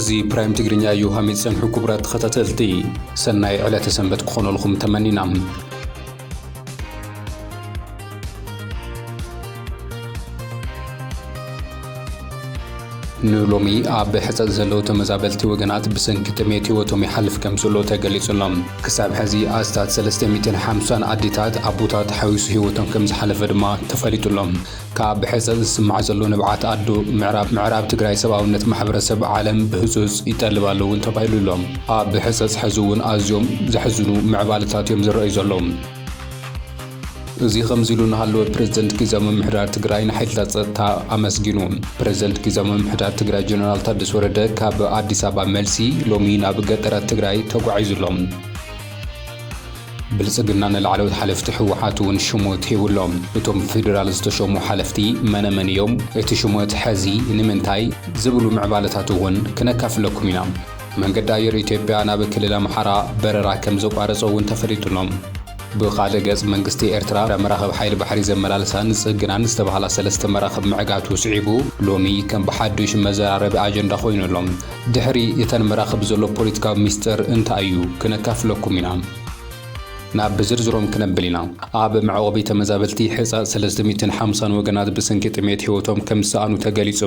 እዚ ፕራይም ትግርኛ እዩ። ሃሜት ጸንሑ ክቡራት ተኸታተልቲ፣ ሰናይ ዕለተ ሰንበት ክኾነልኩም ተመኒና። ንሎሚ ኣብ ሕጸጽ ዘለዉ ተመዛበልቲ ወገናት ብሰንኪ ጥሜት ህይወቶም ይሓልፍ ከም ዘሎ ተገሊጹ ኣሎ። ክሳብ ሕዚ ኣስታት ሰለስተ ሚእትን ሓምሳን ኣዴታት ኣቦታት ሓዊሱ ህይወቶም ከም ዝሓለፈ ድማ ተፈሊጡ ኣሎ። ካብ ሕጸጽ ዝስማዕ ዘሎ ንብዓት ኣዶ ምዕራብ፣ ምዕራብ ትግራይ ሰብኣውነት ማሕበረሰብ ዓለም ብህጹጽ ይጠልብ ኣሎ እውን ተባሂሉ ኣሎ። ኣብ ሕጸጽ ሕዚ እውን ኣዝዮም ዘሕዝኑ ምዕባለታት እዮም ዝረኣዩ ዘለዉ። እዚ ከምዚ ኢሉ እናሃለወ ፕሬዝደንት ግዝያዊ ምምሕዳር ትግራይ ንሓይልታት ጸጥታ ኣመስጊኑ። ፕሬዝደንት ግዝያዊ ምምሕዳር ትግራይ ጀነራል ታደሰ ወረደ ካብ ኣዲስ ኣበባ መልሲ ሎሚ ናብ ገጠራት ትግራይ ተጓዒዙ ኣሎ። ብልጽግና ንላዕለዎት ሓለፍቲ ህወሓት እውን ሽሞት ሂቡ ኣሎ። እቶም ፌዴራል ዝተሸሙ ሓለፍቲ መነመን እዮም? እቲ ሽሞት ሕዚ ንምንታይ? ዝብሉ ምዕባለታት እውን ክነካፍለኩም ኢና። መንገዲ ኣየር ኢትዮጵያ ናብ ክልል ኣምሓራ በረራ ከም ዘቋረጸ እውን ተፈሊጡ ኣሎ። ብኻልእ ገጽ መንግስቲ ኤርትራ መራኽብ ሓይሊ ባሕሪ ዘመላልሳን ዝጽግናን ዝተባህላ ሰለስተ መራኽብ ምዕጋቱ ስዒቡ ሎሚ ከም ብሓዱሽ መዘራረቢ ኣጀንዳ ኮይኑ ኣሎ። ድሕሪ እተን መራኽብ ዘሎ ፖለቲካዊ ሚስጥር እንታይ እዩ? ክነካፍለኩም ኢና። ናብ ዝርዝሮም ክነብል ኢና። ኣብ መዕቆቢ ተመዛበልቲ ሕጻጽ ሰለስተ ሚእትን ሓምሳን ወገናት ብሰንኪ ጥሜት ህይወቶም ከም ዝሰኣኑ ተገሊጹ።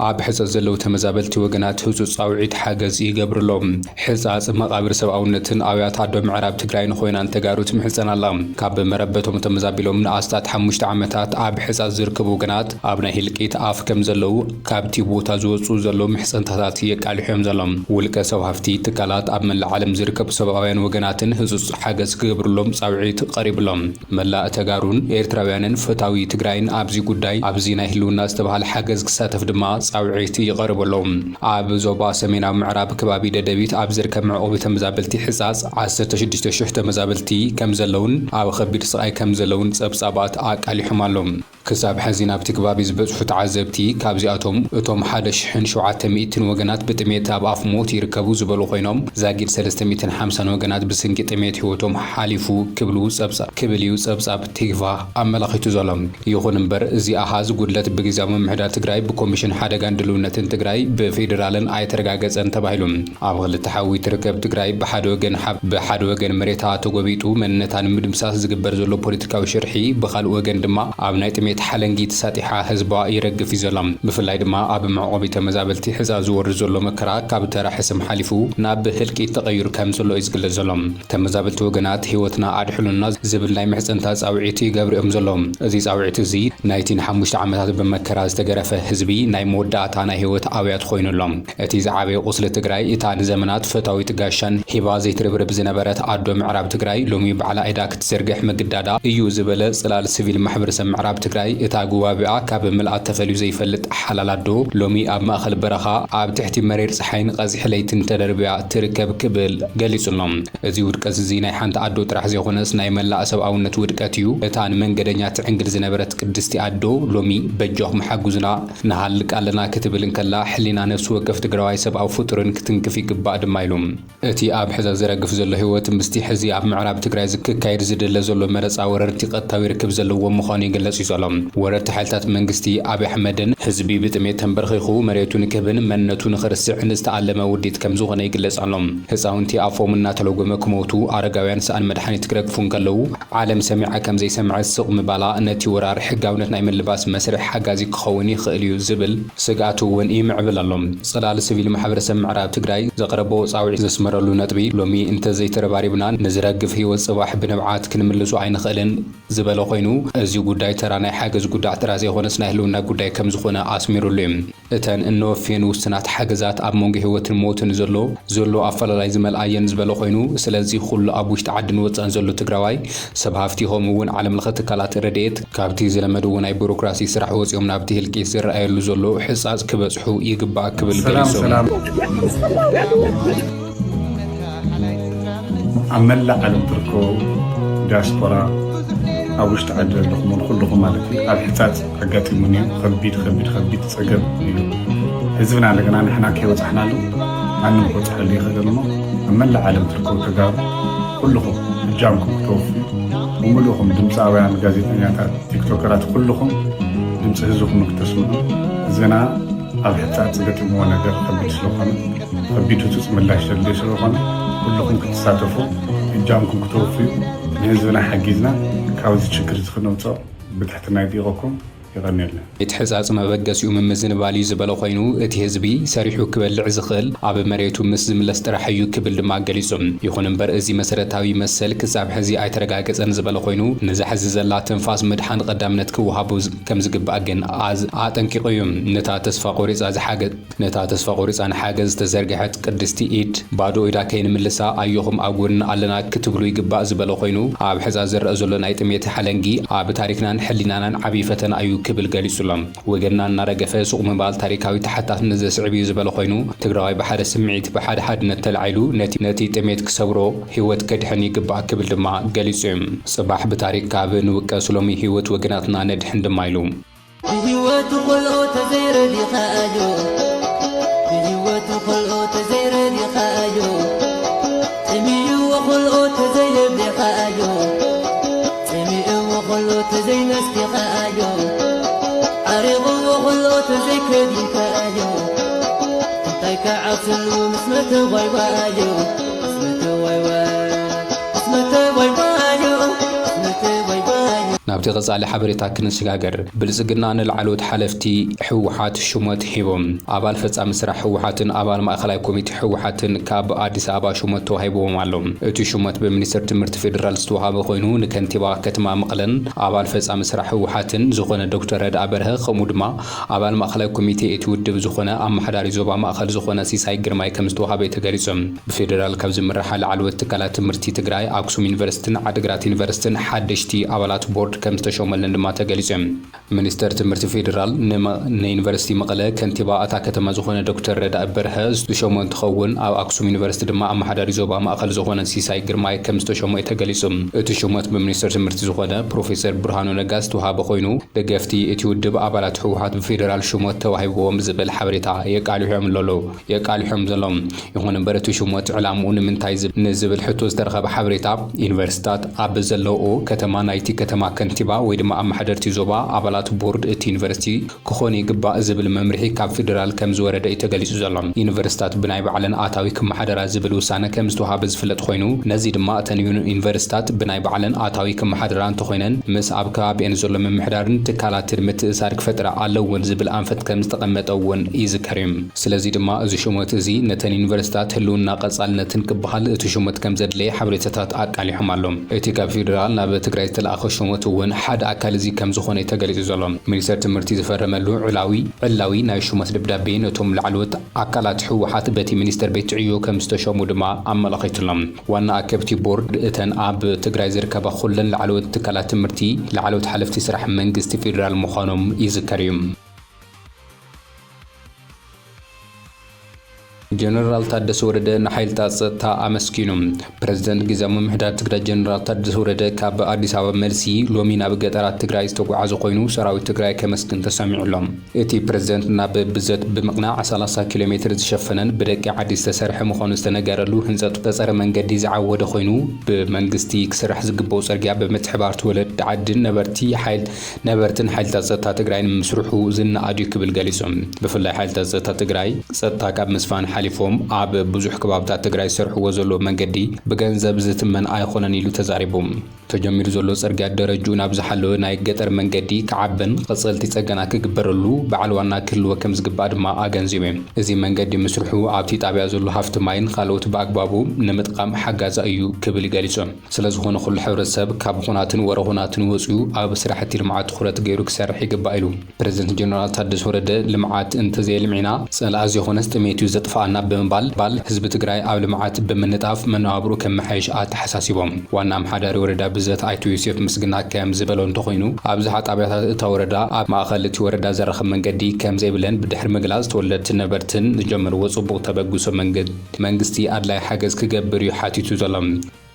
ኣብ ሕጸጽ ዘለዉ ተመዛበልቲ ወገናት ህጹጽ ጻውዒት ሓገዝ ይገብርሎም። ሕጻጽ መቓብር ሰብኣውነትን ኣውያት ኣዶ ምዕራብ ትግራይን ኮይና ንተጋሩ ትምሕጸን ኣላ። ካብ መረበቶም ተመዛቢሎም ንኣስታት ሓሙሽተ ዓመታት ኣብ ሕጻጽ ዝርከቡ ወገናት ኣብ ናይ ህልቂት ኣፍ ከም ዘለዉ ካብቲ ቦታ ዝወጹ ዘለዉ ምሕጸንታታት የቃልሑ እዮም ዘሎም። ውልቀ ሰብ ሃፍቲ ትካላት ኣብ መላእ ዓለም ዝርከቡ ሰብኣውያን ወገናትን ህጹጽ ሓገዝ ክገብርሎም ጻውዒት ቀሪብሎም። መላእ ተጋሩን ኤርትራውያንን ፈታዊ ትግራይን ኣብዚ ጉዳይ ኣብዚ ናይ ህልውና ዝተባህለ ሓገዝ ክሳተፍ ድማ ጻውዒት ይቐርበሎም። ኣብ ዞባ ሰሜናዊ ምዕራብ ከባቢ ደደቢት ኣብ ዝርከብ መዕቆቢ ተመዛበልቲ ሕጻጽ ዓሰርተ ሽዱሽተ ሽሕ ተመዛበልቲ ከም ዘለውን ኣብ ከቢድ ስቓይ ከም ዘለውን ጸብጻባት ኣቃሊሖም ኣሎም። ክሳብ ሕዚ ናብቲ ከባቢ ዝበጽሑ ተዓዘብቲ፣ ካብዚኣቶም እቶም ሓደ ሽሕን ሸውዓተ ሚእትን ወገናት ብጥሜት ኣብ ኣፍ ሞት ይርከቡ ዝበሉ ኮይኖም፣ ዛጊድ ሰለስተ ሚእትን ሓምሳን ወገናት ብሰንኪ ጥሜት ህይወቶም ሓሊፉ ክብሉ ጸብጻ-፣ ክብል እዩ ጸብጻብ ቲክቫህ ኣመላኺቱ ዘሎ። ይኹን እምበር፣ እዚ ኣሃዝ ጉድለት ብግዝያዊ ምምሕዳር ትግራይ፣ ብኮሚሽን ሓደጋን ድልውነትን ትግራይ፣ ብፌዴራልን ኣይተረጋገጸን ተባሂሉ። ኣብ ክልተ ሓዊ ትርከብ ትግራይ ብሓደ ወገን ሓብ-፣ ብሓደ ወገን መሬታ ተጎቢጡ መንነታ ንምድምሳስ ዝግበር ዘሎ ፖለቲካዊ ሽርሒ፣ ብኻልእ ወገን ድማ ኣብ ናይ ጥሜት ሓለንጊ ተሳጢሓ ህዝባ ይረግፍ እዩ ዘሎ። ብፍላይ ድማ ኣብ መዕቆቢ ተመዛበልቲ ሕጻጽ ዝወርድ ዘሎ መከራ ካብ ተራ ሕስም ሓሊፉ ናብ ህልቂት ተቐይሩ ከም ዘሎ እዩ ዝግለጽ ዘሎ። ተመዛበልቲ ወገናት ህይወትና ኣድሕኑና ዝብል ናይ ምሕጽንታ ጻውዒት ይገብሩ እዮም ዘለዉ። እዚ ጻውዒት እዚ ናይቲ ንሓሙሽተ ዓመታት ብመከራ ዝተገረፈ ህዝቢ ናይ መወዳእታ ናይ ህይወት ኣውያት ኮይኑ ኣሎ። እቲ ዝዓበየ ቁስሊ ትግራይ፣ እታ ንዘመናት ፈታዊት ጋሻን ሂባ ዘይትርብርብ ዝነበረት ኣዶ ምዕራብ ትግራይ፣ ሎሚ ባዕላ ኢዳ ክትዝርግሕ ምግዳዳ እዩ ዝበለ ጽላል ሲቪል ማሕበረሰብ ምዕራብ ትግራይ፣ እታ ጉባቢኣ ካብ ምልኣት ተፈልዩ ዘይፈልጥ ሓላል ኣዶ፣ ሎሚ ኣብ ማእከል በረኻ፣ ኣብ ትሕቲ መሪር ጸሓይን ቀዚሕ ለይትን ተደርብያ ትርከብ ክብል ገሊጹ ኣሎ። እዚ ውድቀት እዚ ናይ ሓንቲ ኣዶ ጥራሕ ዘይኮነስ ናይ መላእ ሰብኣውነት ውድቀት እዩ። እታ ንመንገደኛ ትዕንግል ዝነበረት ቅድስቲ ኣዶ ሎሚ በጃኹም ሓጉዙና ንሃልቅ ኣለና ክትብል እንከላ፣ ሕሊና ነፍሲ ወከፍ ትግራዋይ ሰብኣዊ ፍጡርን ክትንክፍ ይግባእ ድማ ኢሉ። እቲ ኣብ ሕዛ ዝረግፍ ዘሎ ህይወት ምስቲ ሕዚ ኣብ ምዕራብ ትግራይ ዝክካየድ ዝድለ ዘሎ መረጻ ወረርቲ ቀጥታዊ ርክብ ዘለዎ ምዃኑ ይግለጽ እዩ ዘሎ። ወረርቲ ሓይልታት መንግስቲ ኣብይ ኣሕመድን ህዝቢ ብጥሜት ተንበርኺኹ መሬቱ ንክህብን መንነቱ ንኽርስዕን ዝተኣለመ ውዲት ከም ዝኾነ ይግለጽ ኣሎ። ህፃውንቲ ኣፎም እናተለጎመ ክሞቱ፣ ኣረጋውያን ሰኣን መድሓኒት ክረግፉ እንከለዉ፣ ዓለም ሰሚዓ ከም ዘይሰምዐት ስቕ ምባላ ነቲ ወራር ሕጋውነት ናይ ምልባስ መስርሕ ሓጋዚ ክኸውን ይኽእል እዩ ዝብል ስግኣቱ እውን ይምዕብል ኣሎ። ጽላል ሲቪል ማሕበረሰብ ምዕራብ ትግራይ ዘቕረቦ ጻውዒት ዘስመረሉ ነጥቢ፣ ሎሚ እንተዘይተረባሪብና ንዝረግፍ ህይወት ጽባሕ ብንብዓት ክንምልሶ ኣይንኽእልን ዝበለ ኮይኑ፣ እዚ ጉዳይ ተራ ናይ ሓገዝ ጉዳዕ ጥራሕ ዘይኮነስ ናይ ህልውና ጉዳይ ከም ዝኾነ ኣስሚሩሉ እዩ። እተን እነወፍየን ውስናት ሓገዛት ኣብ መንጎ ህይወትን ሞትን ዘሎ፣ ዘሎ ኣፈላላይ ዝመልኣየን ዝበለ ኮይኑ፣ ስለዚ ኩሉ ኣብ ውሽጢ ዓድን ወጻእን ዘሎ ትግራዋይ፣ ሰብ ሃፍቲ ከምኡ እውን ዓለም ለኸ ትካላት ረድኤት ካብቲ ዝለመድዎ ናይ ቢሮክራሲ ስራሕ ወፂኦም ናብቲ ህልቂት ዝረኣየሉ ዘሎ ሕፃፅ ክበፅሑ ይግባእ ክብል ሰላም፣ ገሊጹ። ሰላም። ኣብ መላእ ዓለም ትርከቡ ዲያስፖራ፣ ኣብ ውሽጢ ዓዲ ዘለኹም ኩልኹም ማለት እዩ፣ ኣብ ሕፃፅ ኣጋጢሙኒ እዩ። ከቢድ፣ ከቢድ፣ ከቢድ ፀገም እዩ። ህዝብና እንደገና ንሕና ከይወፃሕናሉ ማንም ክወፅሐሉ ይኽእል እሞ፣ ኣብ መላእ ዓለም ትርከቡ ተጋሩ ኩልኹም እጃምኩም ክተወፍዩ፣ ብምሉእኹም ድምፃውያን፣ ጋዜጠኛታት፣ ቲክቶከራት፣ ኩልኹም ድምፂ ህዝብኹም ክተስምዑ። ህዝብና ኣብ ሕፃፅ ገጢምዎ ነገር ከቢድ ስለኾነ፣ ከቢድ ህጹጽ ምላሽ ዘድልዮ ስለዝኾነ፣ ኩልኹም ክትሳተፉ፣ እጃምኩም ክተወፍዩ፣ ንህዝብና ሓጊዝና ካብዚ ችግር እዚ ክነውጽኦ ብትሕትና ይጠይቐኩም። የቐንየልና። እቲ ሕጻጽ መበገሲኡ ምምዝንባል እዩ ዝበለ ኮይኑ፣ እቲ ህዝቢ ሰሪሑ ክበልዕ ዝኽእል ኣብ መሬቱ ምስ ዝምለስ ጥራሕ እዩ ክብል ድማ ገሊጹ። ይኹን እምበር፣ እዚ መሰረታዊ መሰል ክሳብ ሕዚ ኣይተረጋገጸን ዝበለ ኮይኑ፣ ንዛ ሕዚ ዘላ ትንፋስ ምድሓን ቀዳምነት ክወሃቦ ዝ-፣ ከም ዝግባእ ግን ኣዝ-፣ ኣጠንቂቑ እዩ። ነታ ተስፋ ቆሪጻ ዝሓገ-፣ ነታ ተስፋ ቆሪጻ ንሓገዝ ዝተዘርግሐት ቅድስቲ ኢድ ባዶ ኢዳ ከይንምልሳ ኣዮኹም ኣብ ጎድና ኣለና ክትብሉ ይግባእ ዝበለ ኮይኑ፣ ኣብ ሕጻጽ ዝረኣ ዘሎ ናይ ጥሜት ሓለንጊ ኣብ ታሪኽናን ሕሊናናን ዓብዪ ፈተና እዩ ክብል ገሊጹ ኣሎ። ወገንና እናረገፈ ሱቕ ምባል ታሪካዊ ተሓታትነት ዘስዕብ እዩ ዝበለ ኮይኑ፣ ትግራዋይ ብሓደ ስምዒት ብሓደ ሓድነት ተላዒሉ ነቲ፣ ነቲ ጥሜት ክሰብሮ ህይወት ከድሕን ይግባእ ክብል ድማ ገሊጹ እዩ። ጽባሕ ብታሪክ ካብ ንውቀስ ሎሚ ህይወት ወገናትና ነድሕን ድማ ኢሉ። ብህይወቱ ከሎ ተዘይረዲኻዮ፣ ብህይወቱ ከሎ ተዘይረዲኻዮ፣ ጠሚእዎ ከሎ ተዘይለቢኻዮ፣ ጠሚእዎ ከሎ ተዘይነስቲኻዮ፣ ዓሪቕዎ ከሎ ተዘይከዲንካዮ፣ እንታይ ክዓብሰሉ ምስ መተዋይዋዮ፣ ምስ መተዋይዋይ፣ ምስ መተዋይዋዮ፣ ምስ መተዋይዋዮ። ናብቲ ቀጻሊ ሓበሬታ ክንሰጋገር። ብልጽግና ንላዕለዎት ሓለፍቲ ህወሓት ሹመት ሂቦም። ኣባል ፈጻሚ ስራሕ ህወሓትን ኣባል ማእኸላይ ኮሚቴ ህወሓትን ካብ ኣዲስ ኣበባ ሹመት ተዋሂብዎም ኣሎ። እቲ ሹመት ብሚኒስትር ትምህርቲ ፌዴራል ዝተዋሃበ ኮይኑ፣ ንከንቲባ ከተማ መቐለን ኣባል ፈጻሚ ስራሕ ህወሓትን ዝኾነ ዶክተር ረድኣ በርሀ፣ ከምኡ ድማ ኣባል ማእኸላይ ኮሚቴ እቲ ውድብ ዝኾነ ኣመሓዳሪ ዞባ ማእኸል ዝኾነ ሲሳይ ግርማይ ከም ዝተዋሃበ እዩ ተገሊጹ። ብፌዴራል ካብ ዝምርሓ ላዕለዎት ትካላት ትምህርቲ ትግራይ፣ ኣክሱም ዩኒቨርሲቲን ዓድግራት ዩኒቨርሲቲን ሓደሽቲ ኣባላት ቦርድ ከም ዝተሾመለን ድማ ተገሊጹ። ሚኒስተር ትምህርቲ ፌዴራል ንመ-፣ ንዩኒቨርሲቲ መቐለ ከንቲባ እታ ከተማ ዝኾነ ዶክተር ረዳኢ በርሀ ዝተሾመ እንትኸውን፣ ኣብ ኣክሱም ዩኒቨርሲቲ ድማ ኣመሓዳሪ ዞባ ማእኸል ዝኾነ ሲሳይ ግርማይ ከም ዝተሾመ እዩ ተገሊጹ። እቲ ሹመት ብሚኒስተር ትምህርቲ ዝኾነ ፕሮፌሰር ብርሃኑ ነጋ ዝተውሃበ ኮይኑ፣ ደገፍቲ እቲ ውድብ ኣባላት ህወሓት ብፌዴራል ሹመት ተዋሂብዎም ዝብል ሓበሬታ የቃልሑ እዮም ኣለዉ። የቃልሖም ዘሎ። ይኹን እምበር እቲ ሹመት ዕላምኡ ንምንታይ ዝብ-፣ ንዝብል ሕቶ ዝተረኸበ ሓበሬታ፣ ዩኒቨርሲታት ኣብ ዘለውኦ ከተማ ናይቲ ከተማ ከንቲባ ወይ ድማ ኣመሓደርቲ ዞባ ኣባላት ቦርድ እቲ ዩኒቨርሲቲ ክኾኑ ይግባእ ዝብል መምርሒ ካብ ፌዴራል ከም ዝወረደ እዩ ተገሊጹ ዘሎ። ዩኒቨርሲታት ብናይ ባዕለን ኣታዊ ክመሓደራ ዝብል ውሳነ ከም ዝተዋሃበ ዝፍለጥ ኮይኑ፣ ነዚ ድማ እተን ዩኒ-፣ ዩኒቨርሲታት ብናይ ባዕለን ኣታዊ ክመሓደራ እንተኾይነን ምስ ኣብ ከባቢአን ዘሎ ምምሕዳርን ትካላትን ምትእሳር ክፈጥራ ኣለወን ዝብል ኣንፈት ከም ዝተቐመጠ እውን ይዝከር እዩ። ስለዚ ድማ እዚ ሹመት እዚ ነተን ዩኒቨርሲታት ህልውና ቀጻልነትን ክበሃል እቲ ሹመት ከም ዘድለየ ሓበሬታታት ኣቃሊሖም ኣሎ። እቲ ካብ ፌዴራል ናብ ትግራይ ዝተለኣኸ ሹመት እውን ሓደ ኣካል እዚ ከም ዝኾነ እዩ ተገሊጹ ዘሎ። ሚኒስተር ትምህርቲ ዝፈረመሉ ዕላዊ፣ ዕላዊ ናይ ሹመት ደብዳቤ ነቶም ላዕለዎት ኣካላት ህወሓት በቲ ሚኒስተር ቤት ዕዮ ከም ዝተሸሙ ድማ ኣመላኺቱ ኣሎ። ዋና ኣከብቲ ቦርድ እተን ኣብ ትግራይ ዝርከባ ኩለን ላዕለዎት ትካላት ትምህርቲ ላዕለዎት ሓለፍቲ ስራሕ መንግስቲ ፌዴራል ምዃኖም ይዝከር እዩ። ጀነራል ታደሰ ወረደ ንሓይልታት ጸጥታ ኣመስጊኑ። ፕረዚደንት ግዝያዊ ምምሕዳር ትግራይ ጀነራል ታደሰ ወረደ ካብ ኣዲስ ኣበባ መልሲ ሎሚ ናብ ገጠራት ትግራይ ዝተጓዓዘ ኮይኑ፣ ሰራዊት ትግራይ ከመስግን ተሰሚዑ ኣሎ። እቲ ፕረዚደንት ናብ ብዘት ብምቕናዕ ሰላሳ ኪሎ ሜትር ዝሸፈነን ብደቂ ዓዲ ዝተሰርሐ ምዃኑ ዝተነገረሉ ህንጸት ጸረ መንገዲ ዝዓወደ ኮይኑ፣ ብመንግስቲ ክስራሕ ዝግበኦ ጽርግያ ብምትሕባር ተወለድቲ ዓድን ነበርቲ ሓይል-፣ ነበርትን ሓይልታት ጸጥታ ትግራይን ምስርሑ ዝነኣድ እዩ ክብል ገሊጹ። ብፍላይ ሓይልታት ጸጥታ ትግራይ ጸጥታ ካብ ምስፋን ሓሊፎም ኣብ ብዙሕ ከባብታት ትግራይ ዝሰርሕዎ ዘለዉ መንገዲ ብገንዘብ ዝትመን ኣይኾነን ኢሉ ተዛሪቡ። ተጀሚሩ ዘሎ ጽርግያ ደረጅኡ ናብ ዝሓለወ ናይ ገጠር መንገዲ ክዓብን ቀጸልቲ ጸገና ክግበረሉ በዓል ዋና ክህልዎ ከም ዝግባእ ድማ ኣገንዚቡ። እዚ መንገዲ ምስርሑ ኣብቲ ጣብያ ዘሎ ሃፍቲ ማይን ካልኦት ብኣግባቡ ንምጥቃም ሓጋዛ እዩ ክብል ገሊጹ። ስለዝኾነ ኩሉ ሕብረተሰብ ካብ ኹናትን ወረ ኹናትን ወጺኡ ኣብ ስራሕቲ ልምዓት ትኹረት ገይሩ ክሰርሕ ይግባእ ኢሉ። ፕረዚደንት ጀነራል ታደሰ ወረደ ልምዓት እንተዘየልሚዕና ጸላኢ ዘይኾነስ ጥሜት እዩ ዘጥፍኣና ብምባል፣ ባል ህዝቢ ትግራይ ኣብ ልምዓት ብምንጣፍ መነባብርኡ ከመሓይሽ ኣተሓሳሲቦም። ዋና ኣምሓዳሪ ወረዳ ብዘት ኣይቶ ዮሴፍ ምስግና ከም ዝበሎ እንተኾይኑ፣ ኣብዝሓ ጣብያታት እታ ወረዳ ኣብ ማእኸል እቲ ወረዳ ዘራኽብ መንገዲ ከም ዘይብለን ብድሕሪ ምግላጽ ተወለድትን ነበርትን ዝጀመርዎ ጽቡቕ ተበግሶ መንገ-፣ መንግስቲ ኣድላይ ሓገዝ ክገብር እዩ ሓቲቱ ዘሎ።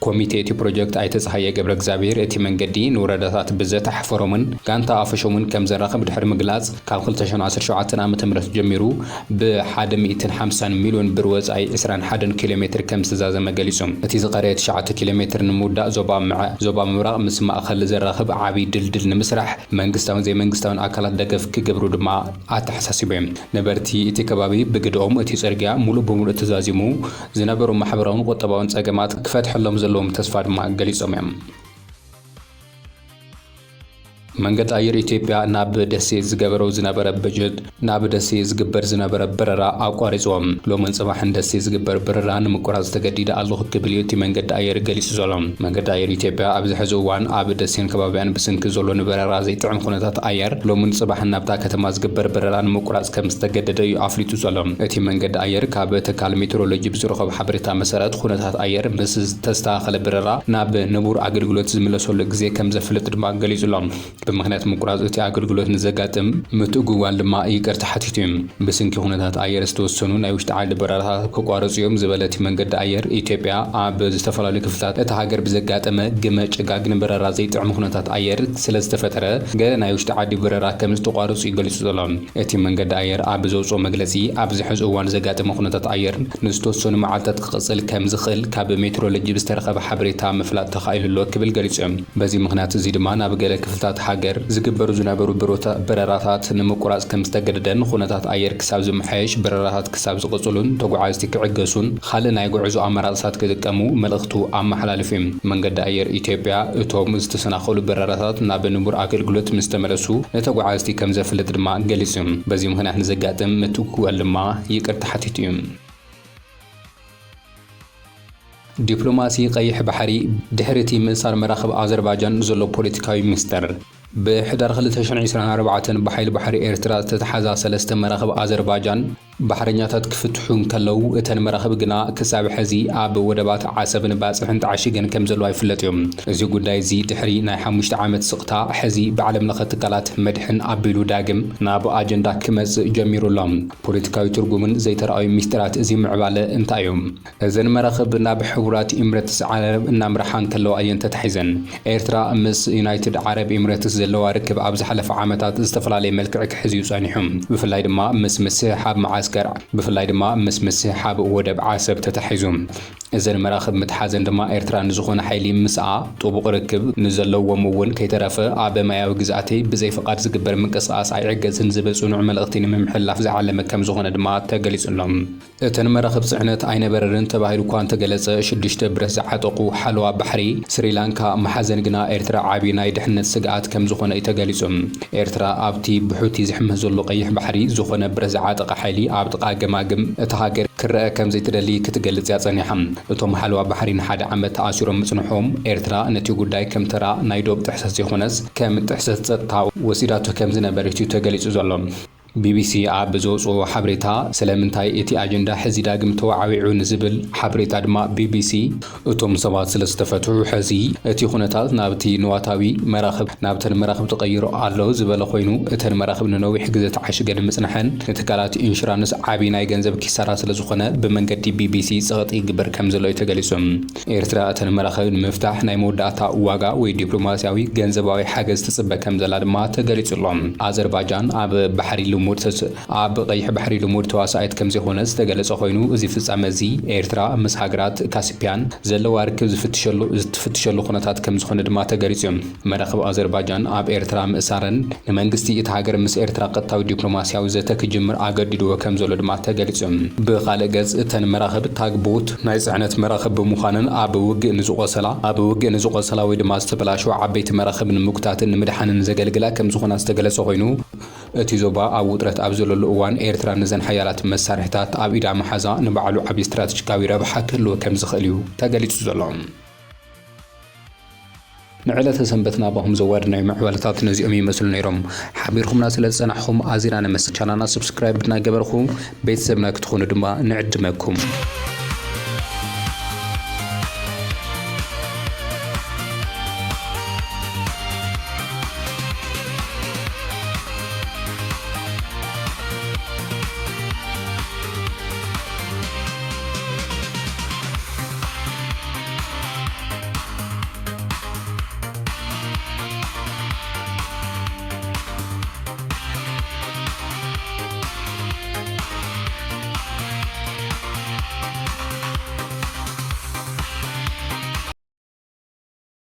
ኮሚቴ እቲ ፕሮጀክት ኣይተ ጸሃየ ገብረ እግዚኣብሔር እቲ መንገዲ ንወረዳታት ብዘት ኣሕፈሮምን ጋንታ ኣፈሾምን ከም ዘራኽብ ድሕሪ ምግላጽ፣ ካብ ክልተ ሽሕን ዓሰርተ ሸውዓተን ዓመተ ምህረት ጀሚሩ ብሓደ ሚእትን ሓምሳን ሚልዮን ብር ወጻኢ ዕስራን ሓደን ኪሎ ሜትር ከም ዝተዛዘመ ገሊጹ። እቲ ዝቐረየ ትሽዓተ ኪሎ ሜትር ንምውዳእ ዞባ ምዕ-፣ ዞባ ምብራቕ ምስ ማእኸል ዘራኽብ ዓቢ ድልድል ንምስራሕ መንግስታውን ዘይመንግስታውን ኣካላት ደገፍ ክገብሩ ድማ ኣተሓሳሲቡ። ነበርቲ እቲ ከባቢ ብግድኦም እቲ ጽርግያ ሙሉእ ብሙሉእ ተዛዚሙ ዝነበሩ ማሕበራውን ቁጠባውን ጸገማት ክፈትሐሎም ዘለዎም ተስፋ ድማ ገሊጾም እዮም። መንገዲ ኣየር ኢትዮጵያ ናብ ደሴ ዝገበረው ዝነበረ በጀት፣ ናብ ደሴ ዝግበር ዝነበረ በረራ ኣቋሪጽዎም። ሎምን ጽባሕን ደሴ ዝግበር በረራ ንምቁራጽ ተገዲደ ኣለኹ ክብል እዩ እቲ መንገዲ ኣየር ገሊጹ ዘሎ። መንገዲ ኣየር ኢትዮጵያ ኣብዚ ሕዚ እዋን ኣብ ደሴን ከባቢያን ብስንኪ ዘሎ ንበረራ ዘይጥዕም ኩነታት ኣየር ሎምን ጽባሕን ናብታ ከተማ ዝግበር በረራ ንምቁራጽ ከም ዝተገደደ እዩ ኣፍሊጡ ዘሎ። እቲ መንገዲ ኣየር ካብ ትካል ሜትሮሎጂ ብዝረኸቦ ሓበሬታ መሰረት ኩነታት ኣየር ምስ ዝተስተኻኸለ በረራ ናብ ንቡር ኣገልግሎት ዝምለሰሉ ግዜ ከም ዘፍልጥ ድማ ገሊጹ ኣሎ። ብምኽንያት ምቁራጽ እቲ ኣገልግሎት ንዘጋጥም ምትእጉጓል ድማ ይቅርታ ሓቲቱ እዩ። ብስንኪ ኩነታት ኣየር ዝተወሰኑ ናይ ውሽጢ ዓዲ በረራታት ክቋረጹ እዮም ዝበለ እቲ መንገዲ ኣየር ኢትዮጵያ፣ ኣብ ዝተፈላለዩ ክፍልታት እታ ሃገር ብዘጋጠመ ግመ ጭጋግ ንበረራ ዘይጥዕም ኩነታት ኣየር ስለ ዝተፈጠረ፣ ገለ ናይ ውሽጢ ዓዲ በረራ ከም ዝተቋረጹ እዩ ገሊጹ ዘሎ። እቲ መንገዲ ኣየር ኣብ ዘውጽኦ መግለጺ፣ ኣብዚ ሕዚ እዋን ዘጋጠመ ኩነታት ኣየር ንዝተወሰኑ መዓልታት ክቕጽል ከም ዝኽእል ካብ ሜትሮሎጂ ብዝተረኸበ ሓበሬታ ምፍላጥ ተኻኢሉ ኣሎ ክብል ገሊጹ። በዚ ምኽንያት እዚ ድማ ናብ ገለ ክፍልታት ሃገር ዝግበሩ ዝነበሩ ብሮታ-፣ በረራታት ንምቁራጽ ከም ዝተገደደን፣ ኩነታት ኣየር ክሳብ ዝመሓየሽ በረራታት ክሳብ ዝቕጽሉን ተጓዓዝቲ ክዕገሱን ካልእ ናይ ጉዕዞ ኣማራጽታት ክጥቀሙ መልእኽቱ ኣመሓላሊፉ እዩ። መንገዲ ኣየር ኢትዮጵያ እቶም ዝተሰናኸሉ በረራታት ናብ ንቡር ኣገልግሎት ምስ ተመለሱ ንተጓዓዝቲ ከም ዘፍልጥ ድማ ገሊጹ እዩ። በዚ ምኽንያት ንዘጋጥም ምትእጉጓል ድማ ይቅርታ ሓቲቱ እዩ። ዲፕሎማሲ ቀይሕ ባሕሪ ድሕሪ እቲ ምእሳር መራኽብ ኣዘርባጃን ዘሎ ፖለቲካዊ ሚስጥር። ብሕዳር ክልተ ሽሕን ዕስራን ኣርባዕተን ብሓይሊ ባሕሪ ኤርትራ ዝተተሓዛ ሰለስተ መራኽብ ኣዘርባጃን ባሕረኛታት ክፍትሑ እንከለዉ፣ እተን መራኽብ ግና ክሳብ ሕዚ ኣብ ወደባት ዓሰብን ባጽዕን ተዓሺገን ከም ዘለዋ ይፍለጥ እዩ። እዚ ጉዳይ እዚ ድሕሪ ናይ ሓሙሽተ ዓመት ስቕታ፣ ሕዚ ብዓለም ለኸ ትካላት መድሕን ኣቢሉ ዳግም ናብ ኣጀንዳ ክመጽእ ጀሚሩ ኣሎ። ፖለቲካዊ ትርጉምን ዘይተራእዩ ሚስጢራት እዚ ምዕባለ እንታይ እዩ? እዘን መራኽብ ናብ ሕቡራት ኢምረትስ ዓረብ እናምርሓ እንከለዋ እየን ተታሒዘን። ኤርትራ ምስ ዩናይትድ ዓረብ ኢምረትስ ዘለዋ ርክብ ኣብ ዝሓለፈ ዓመታት ዝተፈላለየ መልክዕ ክሕዝ እዩ ጸኒሑ። ብፍላይ ድማ ምስ ምስሕሓብ መዓስከር፣ ብፍላይ ድማ ምስ ምስሕሓብ ወደብ ዓሰብ ተታሒዙ። እዘን መራኽብ ምትሓዘን ድማ ኤርትራ ንዝኾነ ሓይሊ ምስኣ ጥቡቕ ርክብ ንዘለዎም እውን ከይተረፈ ኣብ ማያዊ ግዝኣተይ ብዘይ ፍቓድ ዝግበር ምንቅስቓስ ኣይዕገስን ዝብል ጽኑዕ መልእኽቲ ንምምሕልላፍ ዝዓለመ ከም ዝኾነ ድማ ተገሊጹ ኣሎ። እተን መራኽብ ጽዕነት ኣይነበረንን ተባሂሉ እኳ እንተገለጸ፣ ሽዱሽተ ብረት ዝዓጠቑ ሓለዋ ባሕሪ ስሪላንካ ምሓዘን ግና ኤርትራ ዓቢ ናይ ድሕነት ስግኣት ከም ዝኾነ እዩ ተገሊጹ። ኤርትራ ኣብቲ ብሑቲ ዝሕመስ ዘሎ ቀይሕ ባሕሪ ዝኾነ ብረት ዝዓጠቐ ሓይሊ ኣብ ጥቓ ገማግም እታ ሃገር ክረአ ከም ዘይትደሊ ክትገልጽ እያ ጸኒሓ። እቶም ሓለዋ ባሕሪ ንሓደ ዓመት ተኣሲሮም ምጽንሖም፣ ኤርትራ ነቲ ጉዳይ ከም ተራ ናይ ዶብ ጥሕሰት ዘይኮነስ ከም ጥሕሰት ጸጥታ ወሲዳቶ ከም ዝነበረት እዩ ተገሊጹ ዘሎ። ቢቢሲ ኣብ ዘውጽኦ ሓበሬታ፣ ስለምንታይ እቲ ኣጀንዳ ሕዚ ዳግም ተወዓዊዑ ንዝብል ሓበሬታ ድማ፣ ቢቢሲ፣ እቶም ሰባት ስለ ዝተፈትሑ፣ ሕዚ እቲ ኩነታት ናብቲ ንዋታዊ መራኽብ፣ ናብተን መራኽብ ተቐይሩ ኣሎ ዝበለ ኮይኑ፣ እተን መራኽብ ንነዊሕ ግዜ ተዓሽገን ምጽንሐን ንትካላት ኢንሹራንስ ዓቢ ናይ ገንዘብ ኪሳራ ስለ ዝኾነ፣ ብመንገዲ ቢቢሲ ጸቕጢ ይግበር ከም ዘሎ እዩ ተገሊጹ። ኤርትራ እተን መራኽብ ንምፍታሕ ናይ መወዳእታ ዋጋ ወይ ዲፕሎማስያዊ ገንዘባዊ ሓገዝ ትጽበ ከም ዘላ ድማ ተገሊጹ ኣሎ። ኣዘርባጃን ኣብ ባሕሪ ልሙድ ተስ-፣ ኣብ ቀይሕ ባሕሪ ልሙድ ተዋሳኣይት ከም ዘይኮነ ዝተገለጸ ኮይኑ፣ እዚ ፍጻመ እዚ ኤርትራ ምስ ሃገራት ካስፒያን ዘለዋ ርክብ ዝፍትሸሉ፣ ዝትፍትሸሉ ኩነታት ከም ዝኾነ ድማ ተገሊጹ። መራኽብ ኣዘርባጃን ኣብ ኤርትራ ምእሳረን ንመንግስቲ እታ ሃገር ምስ ኤርትራ ቀጥታዊ ዲፕሎማስያዊ ዘተ ክጅምር ኣገዲድዎ ከም ዘሎ ድማ ተገሊጹ። ብኻልእ ገጽ፣ እተን መራኽብ ታግቦት ናይ ጽዕነት መራኽብ ብምዃነን ኣብ ውግእ ንዝቖሰላ፣ ኣብ ውግእ ንዝቖሰላ ወይ ድማ ዝተበላሸዋ ዓበይቲ መራኽብ ንምጉታትን ንምድሓንን ዘገልግላ ከም ዝኾና ዝተገለጸ ኮይኑ፣ እቲ ዞባ ኣብ ውጥረት ኣብ ዘለሉ እዋን፣ ኤርትራ ነዘን ሓያላት መሳርሕታት ኣብ ኢዳ ምሓዛ ንባዕሉ ዓቢ ስትራተጂካዊ ረብሓ ክህልዎ ከም ዝኽእል እዩ ተገሊጹ ዘሎ። ንዕለተ ሰንበት ናባኹም ዘዋድናዮ ምዕባለታት ነዚኦም ይመስሉ ነይሮም። ሓቢርኩምና ስለ ዝጸናሕኩም ኣዚና ነመስግን። ቻናልና ሰብስክራይብ እናገበርኩም ቤተሰብና ክትኾኑ ድማ ንዕድመኩም።